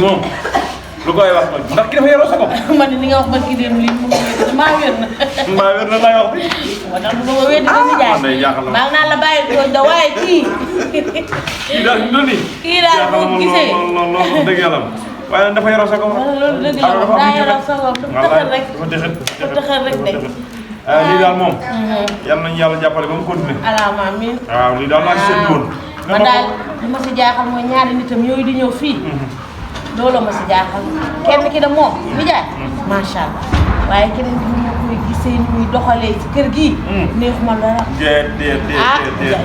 moom lu koy wax nag ndax ki dafa yoroo sa bopp. man ni nga wax ba kii dem lii mu ngi maa wér na. maa wér na lay wax bi. moo tax du ma wér di ko jaay. man day jaaxal na maa ngi naan la bàyyi ko da waaye kii. kii daal ñu nii. kii daal boo gisee loolu dëgg yàlla waaye nag dafa yoroo sa bopp. loolu dëgg la moom daa yoroo sa bopp dafa tëxal rek. dafa tëxal rek de. lii daal moom. yal nañu yàlla jàppale ba mu continuer. alaama amiin. waaw lii daal laa ci séntu woon. man daal li ma si jaaxal mooy ñaari nitam yooyu di ñëw fii. looloo ma si jaaxal kenn ki da moom mi jaay. macha allah waaye keneen bi ñu koy gisee ni muy doxalee ci kër gii. neexuma dara.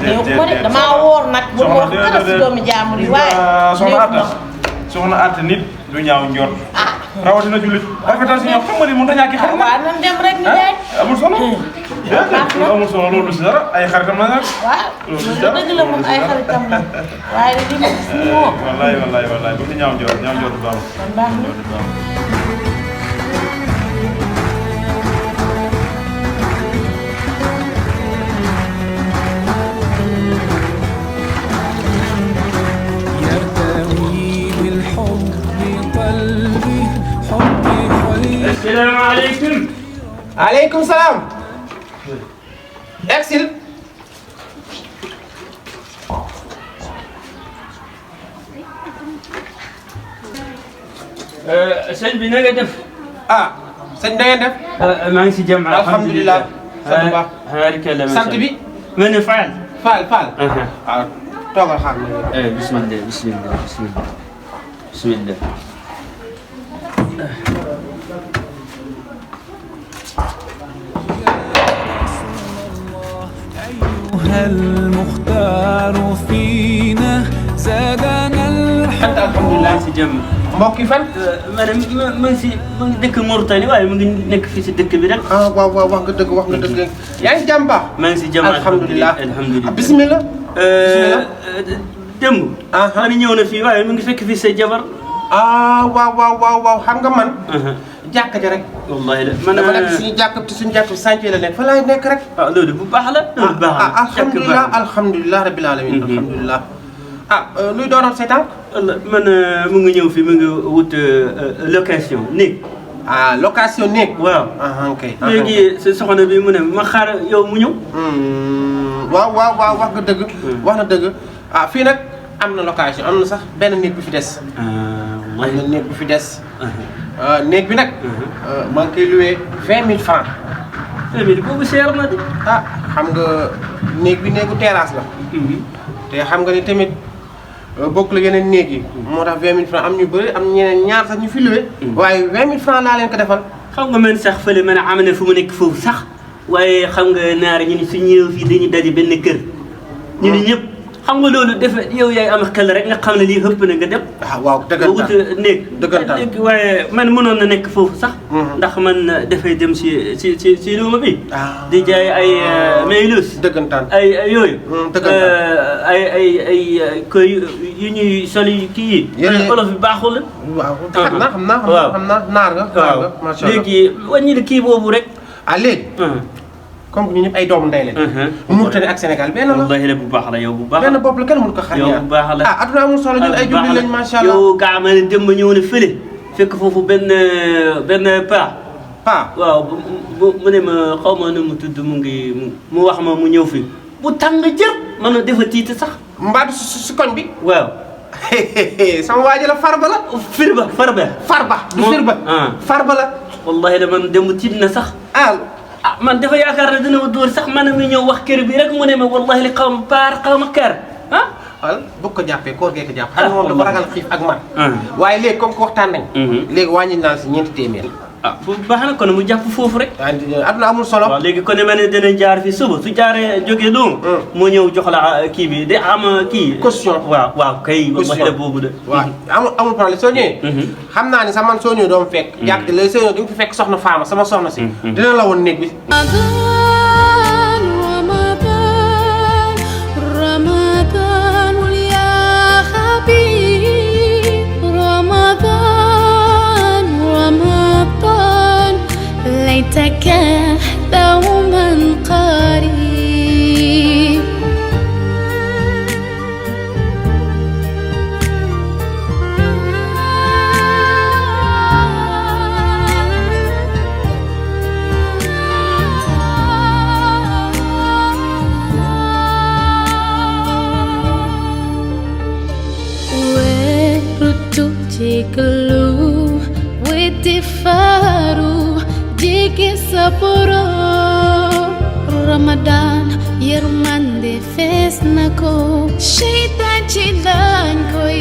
neexuma de damaa woor nag. bu ma wax dara si doomi jaamur yi waaye. soxna Atta nit du ñaaw njort. rawatina jullit rafetal si ñoom xam nga ni mënut a ñàkk xarit. waaw nan dem rek ni jaay. amul solo. amul solo loolu si dara ay xaritam la nag. waaw loolu dëgg la moom ay xaritam la waaye li ma gis ni moom. wallaay bu fi ñaaw njort du am. kon baax na. Assalamualaikum. Waalaikumsalam. Exil. Sëñ bi na nga def. Ah, sëñ da ngeen def. maa ngi si jàmm alhamdulilah. sant baax. sant bi. ma ne Fall. Fall. waaw toogal xaar ma. bismillah. المختار فينا زادنا الحب. alhamdulilah si jàmm. mbokk yi fan. maanaam ma ngi dëkk Mauritanie waaye mu ngi nekk fii si dëkk bi rek. ah waaw wax nga dëgg. yaa ngi jàmm baax. maa ngi si jàmm alhamdulilah. alhamdulilah. bismillah. démb. man ñëw na fii waaye mu ngi fekk fii sa jabar. ah waaw xam nga man. jàkka ja rek. wallahi la man dama nekk suñu jàkk sànce la nekk fa laay nekk rek. ah loolu bu baax la. loolu baax la alhamdulilah rabbil alamin alhamdulilah. luy doonoon say tànk. man mu ngi ñëw fii mu ngi wut location néeg. location néeg. waaw. ok. léegi sa soxna bi mu ne ma xaar yow mu ñëw. waaw wax nga dëgg. wax na dëgg fii nag am na location am na sax benn néeg bu fi des. am na néeg bu fi des. néeg bi nag. maa ngi koy loué 20 000 francs. 20 000 boobu seer na de. xam nga néeg bi néegu terrasse la. te xam nga ni tamit bokk la yeneen néeg yi. moo tax 20 000 francs am ñu bëri am ñeneen ñaar sax ñu fi loué. waaye 20 000 francs laa leen ko defal. xam nga man sax fële man am na fu mu nekk foofu sax waaye xam nga naar ñu ni su ñëw fii dañuy daje benn kër. ñu ni ñëpp xam nga loolu defe yow yaay am xel rek nga xam ne lii xëpp na nga dem. waaw dëggantaan wut néeg. dëggantaan waaye man mënoon na nekk foofu sax. ndax man dafay dem si luuma bi. di jaay ay maylus. dëggantaan ay yooyu. dëggantaan ay koy yu ñuy soli kii yi. olof bi baaxul la. waaw xam naa naar nga. waaw macha allah léegi wàññi kii boobu rek. léegi. comme que ñu ñëpp ay doomu ndey leen. Mauritanie ak Sénégal benn la. wallahi la bu baax la yow bu baax la benn bopp la kenn mënu ko xar yow bu baax la adduna amul solo ñun ay julli lañ macha allah. yow gaa ma ne dem ba ñëw na fële fekk foofu benn paa. waaw mu ne ma xaw ma nu mu tudd mu wax ma mu ñëw fi bu tàng jër mën a defa tiit sax. mbaa du si koñ bi. waaw. sama waa ji la farba la. farba. du firba. farba la. wallahi la man dem tiit na sax. man dafa yaakaar ne dina ma dóor sax man mi ñëw wax kër bi rek mu ne ma wallahi li xaw ma paar xaw ma kër bu ko jàppee koor gee ko jàpp xam nga moom dafa ragal xiif ak mar waaye léegi comme que waxtaan nañ léegi wàññi naa si 4 téeméer bu baax na kon mu jàpp foofu rek adduna amul solo waaw léegi kon ma ne dina jaar fi suba su jaaree jógee loolu moo ñëw jox la kii bi di am kii caution waaw kay wallahi la boobu de waaw amul problème soo ñëwee xam naa ni sax man soo ñëwee doo fekk jàkk lay soo ñëwee di nga fi fekk soxna Faama sama soxna si dina la woon néeg bi ليتك دوما قريب jéggalu weddi faru jéggi sa borom Ramadan yërmande fees na ko seytaan ci lañ koy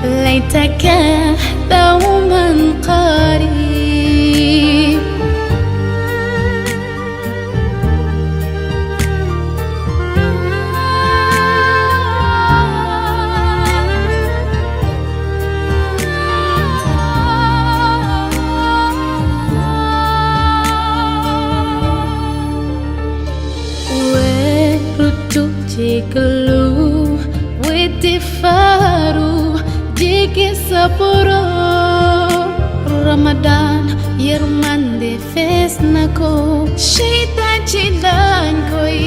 ليتك دوما قريب ورد جيكلو ودي فارو jéggi sa borom Ramadan yërmande fees na ko seytaan ci lañ koy